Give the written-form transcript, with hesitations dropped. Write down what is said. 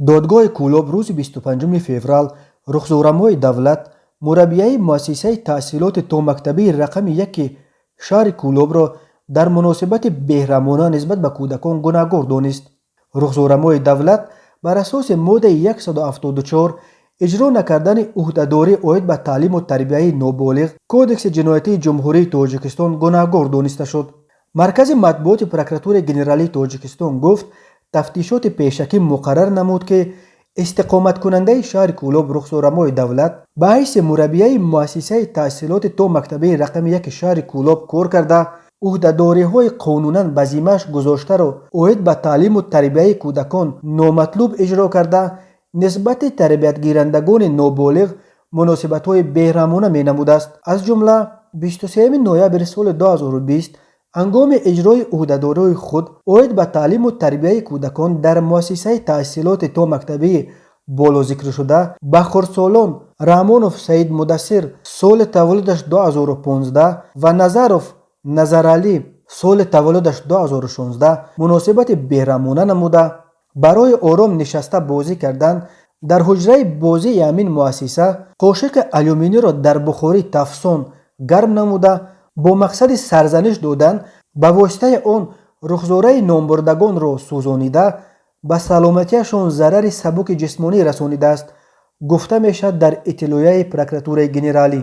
Додгоҳи Кӯлоб рӯзи 25 феврал Рухзорамои Давлат, мураббияи муассисаи таҳсилоти томактабии рақами яки шаҳри Кӯлобро дар муносибати беҳрамона нисбат ба кӯдакон гунаҳгор донист. Рухзорамои Давлат бар асоси моддаи 174, иҷро накардани ӯҳдадорӣ оид ба таълиму тарбияи ноболиғ, Кодекси ҷиноятии Ҷумҳурии Тоҷикистон гунаҳгор дониста шуд. Маркази матбуоти Прокуратураи генералии Тоҷикистон гуфт, тафтишоти пешакӣ муқаррар намуд, ки истиқоматкунандаи шаҳри Кӯлоб Рухсорамои Давлат ба ҳайси мураббияи муассисаи таҳсилоти томактабии рақами яки шаҳри Кӯлоб кор карда, ӯҳдадориҳои қонунан ба зиммааш гузоштаро оид ба таълиму тарбияи кӯдакон номатлуб иҷро карда, нисбати тарбиятгирандагони ноболиғ муносибатҳои беҳрамона менамудааст. Аз ҷумла, 23 ноябри соли 2020 ҳангоми иҷрои ӯҳдадориҳои худ оид ба таълиму тарбияи кӯдакон дар муассисаи таҳсилоти томактабии болозикршуда ба хурдсолон Раҳмонов Саид Мудассир, соли таваллудаш 2015, ва Назаров Назаралӣ, соли таваллудаш 2016, муносибати беҳрамона намуда, барои ором нишаста бозӣ кардан дар ҳуҷраи бозии ҳамин муассиса қошиқи алюминиро дар бухории тафсон гарм намуда, бо мақсади сарзаниш додан ба воситаи он рухзораи номбурдагонро сӯзонида, ба саломатиашон зарари сабуки ҷисмонӣ расонидааст, гуфта мешавад дар иттилоияи Прокуратураи генералӣ.